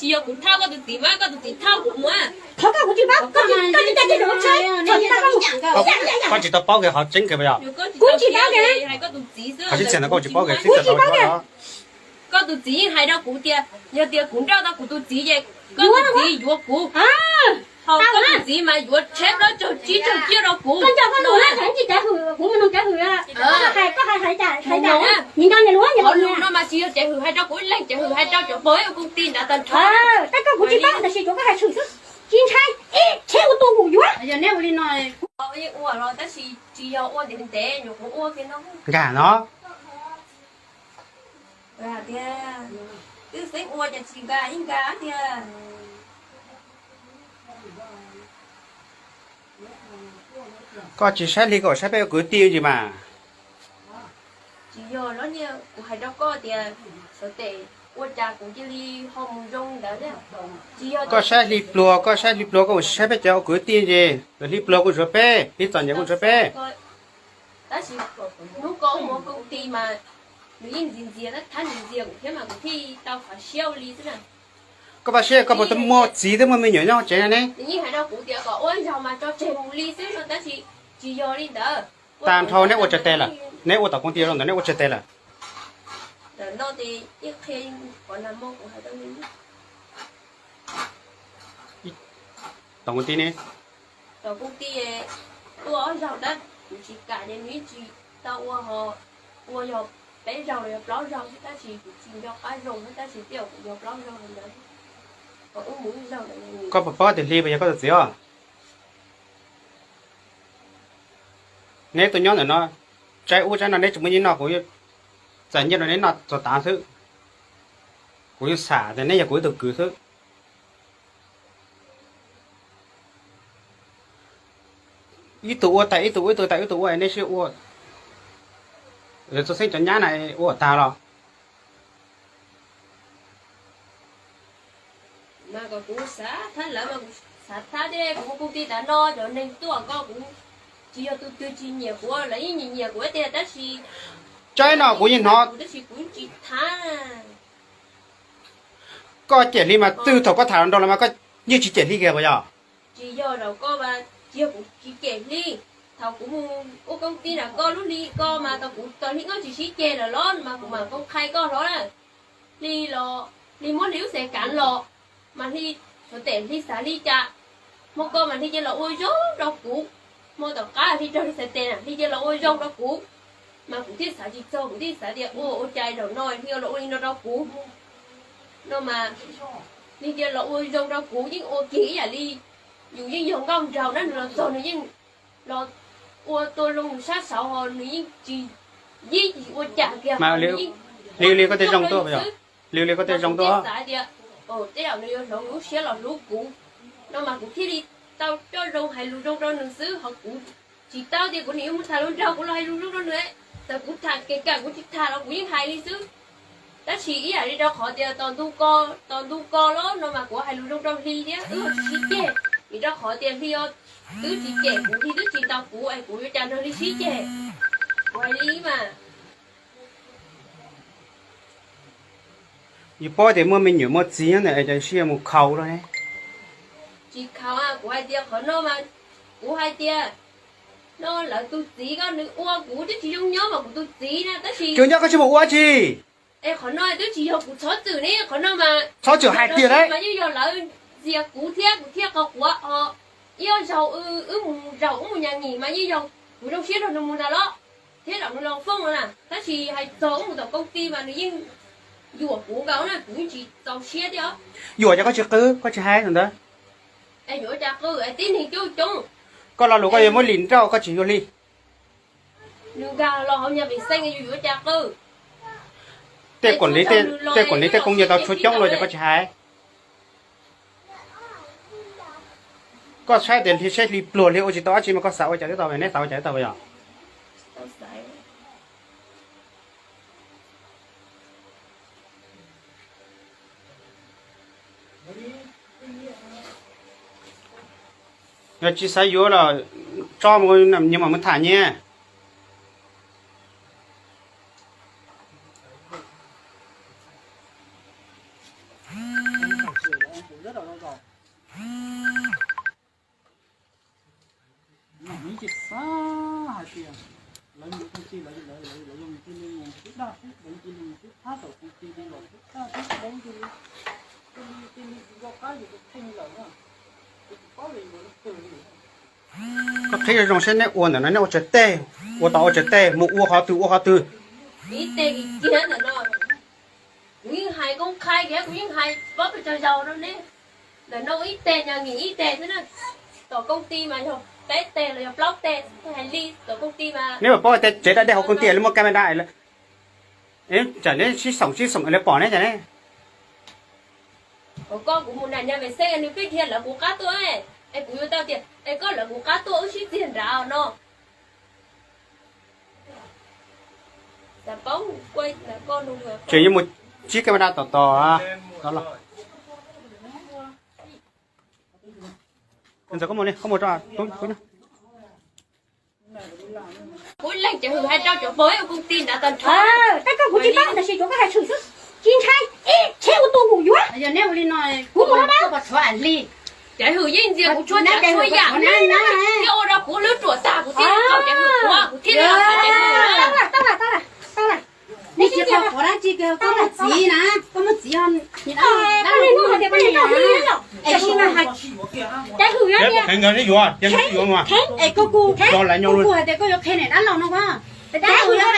Tsis yog kuv thauj koj tus txiv mas koj tus txiv thauj kuv mus. Thov koj, kuv tsis paub, koj tsis, koj tsis tau tias kuv tshawb, koj tsis tau paub kiag qhov tseeb kiag puas yog? Kuv tsis paub kiag. Qhov tseeb tiag ntawd koj tsis paub kiag, kuv tsis paub kiag. Koj tus txiv yeej hais rau kuv tias yog tias kuv nrauj tau kuv tus txiv ces koj tus txiv yuav kuv. Ho koj tus txiv mas yuav tsheb plaub caug tsib caug ciaj rau kuv. Koj nco koj lus na, tsis cav hwm, kuv mus nug cav hwm. Koj hais, koj hais, hais cas, hais cas? Nim no niam lus, niam lus no mas tsis yog cav hwm hais rau kuv ib leeg, cav hwm hais rau cov pog ib u koom tij nrad tag nrho. Tab koj kuv tsis paub tab sis tsuav koj hais tshwm xwb. Tsis ntshai, ib tsheb ua tua kuv yuav. Yog neb ua li no, yeej ua los tab sis tsis yog ua ntev ntev, nyuam qhuav ua kiag no. Nkag no. Tias twb xeeb ua cas tsis nkag ib nkag tiag. Koj tsis saib hli koj saib peb ua kwv tij ntsis mas. Tsis yog los niag kuv hais rau koj tias xyov tes ua cas kuv cia li ho mus zoo ntawd. Tsis yog koj saib hli pluag, koj saib hli pluag koj mus saib peb cov ua kwv tij ntsis, hli pluag kuj ntsuav peb, hli txom nyem kuj ntsuav peb. Tab sis hnub koj mus koom tij mas nws yeej ntxias ntxias, thab ntxias ntxias kuv thiab mas kuv thiaj tau fav siab ua li xwb na. Koj fav siab koj puas tau muaj txiv twb muaj me nyuam nyob tsev ne? Nws yeej hais rau kuv tias kom ua zaug mas tso tseg mus li xwb no tab sis tsis yog li ntawd. Tag nrho neb ua tsawg tes lawm? Neb ua tom koom tij zoo ntawd neb ua tsawg tes lawm? Ntawm no ces yeej qhia qhov nag hmo kuv hais rau nws. Tom koom tij ne? Tom koom tij tuaj ob zaug tab kuv tsis kam ces nws yeej tsis tau ua ho, ua yog peb zaug los yog plaub zaug xwb tab sis kuv tsis nco qab zoo tab sis tej zaum kuv yog plaub zaug li ntawd. Ho wb mus ib zaug ntawd. Koj puas paub tias hli puas yog koj tus txiv os? Neb tuaj nyob ntawm no, tsaib ub tsaib no neb tsis muaj nyiaj noj, kuv txais nyiaj rau neb noj txog tav xwb. Kuv yeej xam tias neb yog kuv ib tug kwv xwb. Ib tug ua tas ib tug ua, ib tug tas ib tug ua, neb sib ua. Txhua xeeb cov nyab na ua tag los. Mas kom kuv xav thab lawv mas kuv xav thab thiab, kuv mus koom tij tav no cov neeg tuaj koj kuv tsis yog tus twg tsis nyiam kuv, lawv yeej nyiam nyiam kuv tiag tab sis tsaib no kuv yeej hnov tab sis kuv tsis thab. Koj cem hli mas twb thaum koj tham nrog los mas koj yeej tsis cem hli kiag puas yog? Tsis yog zaum koj mas tsis yog kuv tsis cem hli. Thaum kuv mus ua koom tij nram koj lub hli ko mas tau kuv tos hli nyob tsis sib ceg lawm los mas kuv mam koom qhia koj hlo na. Hli los hli muab hli lub xev kav los mas hli, xyov tes hli xav li cas. Hmo ko mas hli cia los ua zoo rau kuv, hmo tom qab hli raug hli xav tes na hli cia los ua zoo rau kuv. Mas kuv thiaj xav tsis txog, kuv thiaj xav tias ua ua cas zaum no hli los ua li no rau kuv no mas hli cia los ua zoo rau kuv yeej ua kiag ib yam li yus yeej yog nkauj nraug na, nws los txog nws yeej los ua tua loo nws sab saud ho nws yeej tsis yib ua cas kiag. Hli li koj tej zoo tuaj, hli li koj tej zoo tuaj xav tias tej zaum nws yuav hloov lub siab los hlub kuv no mas kuv thiaj li tau coj zoo hais lus zoo rau nws xwb ho kuv tsis tau tias kuv nim yuav mus tham hluas nraug kuv los hais lus zoo rau nws. Txawm kuv tham kev kam kuv tsis tham los kuv yeej hais li xwb. Tab sis ib yam li rau qhov tias tos ntu ko, tos ntu ko los no mas kuv hais lus zoo rau hli thiab wb tsis sib ceg, vim rau qhov tias hli twb tsis cem kuv, hli twb tsis ntaus kuv es kuv yuav cas nrog hli sib ceg. Kuv hais li mas. Yus paub tias muaj me nyuam muaj txiv nyob ntawm es cas sib mus khaus rau ne? Tsis khaus, kuv hais tias qhov no mas, kuv hais tias no lawv tus txiv ko nws ua kuv twb tsis zoo nyob mas kuv tus txiv na tab sis tsis nyob koj tsis mus ua tsi. Es qhov no twb tsis yog kuv txhob txwm ne, qhov no mas txhob txwm hais tiag mas yeej yog lawv ntxias kuv thiab kuv thiaj qhov quav os. Ib ob zaug wb mus zaum wb mus nyas nyim mas yeej yog kuv zoo siab nrog nws mus ntag los thiab zaum nws los fooj no na tab sis hais txog wb mus tom koom tij mas nws yeej yuam kuv nkaus na kuv yeej tsis txaus siab thiab os. Yuam ces koj tsis qw koj tsis hais ntawd. Es yuav ua cas qw es tib neeg coob coob. Koj lo lus koj yuav muab lim nrauj koj tsis yuav hli. Nws nkag los hauv nyaj vim xeej yus yuav ua cas qw. Tej kuam li tej kuam li tej koob nyiaj tau tshuav coob los ces koj tsis hais. Koj saib tias hli seb hli pluag hli ua tsis tau dab tsi mas koj xav ua cas twb tau, neb xav ua cas twb tau yog. Yog tsis xav yuav los tso mus nyias mam mus tham nyias. Koj qhib zoo zoo seb neb ua ntawm no neb ua tsav teg, ua tom ua tsav teg mus ua qhov twg ua qhov twg. Ib teg kiag ntawm no, kuv yeej hais koob qhai kiag, kuv yeej hais paub pes tsawg zaus rau neb. Ntawm no ib teg nyog ib teg xwb na. Tom koom ti mas yog peb teg los yog plaub teg, hais li tom koom ti mas. Neb puas paub tias tsev da dej hauv koom ti lawv muaj camera, tsam neb sib xoom sib xoom lawv pom neb cas ne. Koj kuv mus nram nyag Mem Xeeb nws pheej dhia lawv kuv qab tuaj, es kuv yuav tau tias es koj lawv kuv qab tuaj wb sib txiag nrad no. Tseem yuav mus tsib camera tom tod los. Ntxawm koj mus li, koj mus rau tub tub nyob. Kuv leej cov hwm hais rau cov pog ua koom ti nrad tag nrho. Tab koj kuv tsis paub tab sis cov koj hais tshwm xwb. Tsis ntshai, ib tsheb ua tus kuv yuav. Kuv mus no na. Cov hwm yeej ntxias kuv txhua tsav txhua yam, thiaj ua rau kuv lub ruam tag kuv thiaj kom cov hwm ua, kuv thiaj li los thov cov hwm. Tau lawm, tau lawm, tau lawm. Nej tsis qhov dab tsi, koj mus txiv na, koj mus txiv. Koj niam hnub hais tias koj niam hnub li, tab sis mas hais, cov hwm no tias, kuv kuv, kuv kuv hais tias koj yuav qhia niam dab laug no, cov hwm no,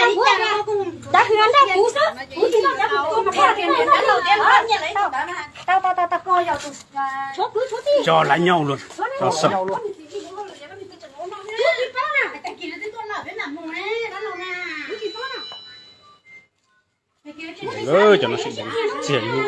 cov hwm no nrog kuv xwb, kuv tsis nrog cov hwm, kuv qhia tias niam dab laug tias, tau tau tau tau, koj yog tus tshuav kwv tshuav tij, cov lawv nyob ua luaj, tau xwb. Cov no sim txiag lub.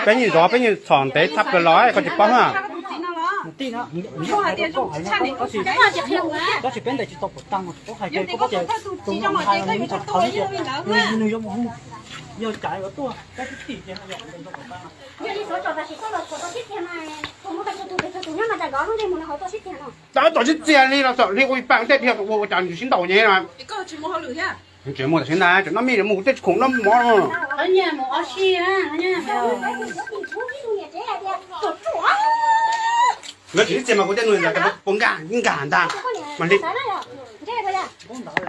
Peb nyuag zov peb nyuag txhom ntev tshaj plaws los koj tsis paub na. Tab sis peb ntes tsis tau pom tag, koj hais tias koj paub tias tus no hais li ib txhia qhov tias nws yuav mus hu, yog cas yuav tuaj, peb twb tim tias yog ntes tau pom tag. Tau tom sib txiag li los tom li ua ib pab tej dhia ua ua cas nws sib ntaus nyem na. Tseem muaj tam sim ntag, tseem noj mij mus tej khoom noj mov. Lawv tseem sib txiag mas kuv tej nus ntawd puas nkag nkag ntag. Mas li. Ntawd.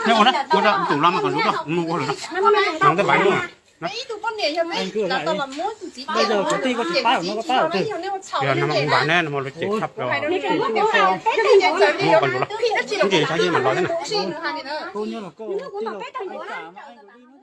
Neb ua na, ua rau tus los mas kom zuv rau, mus ua lawm no. Nov tej pais lub. Ib tug poj niam yog me, lam tau los muab tus txiv cem, yog nej ua txhaum, yog nej cem txhaum, yog nej cem txhaum li, yog nej cem txhaum li, kuv tsis los, kuv tsis los, kuv tsis los.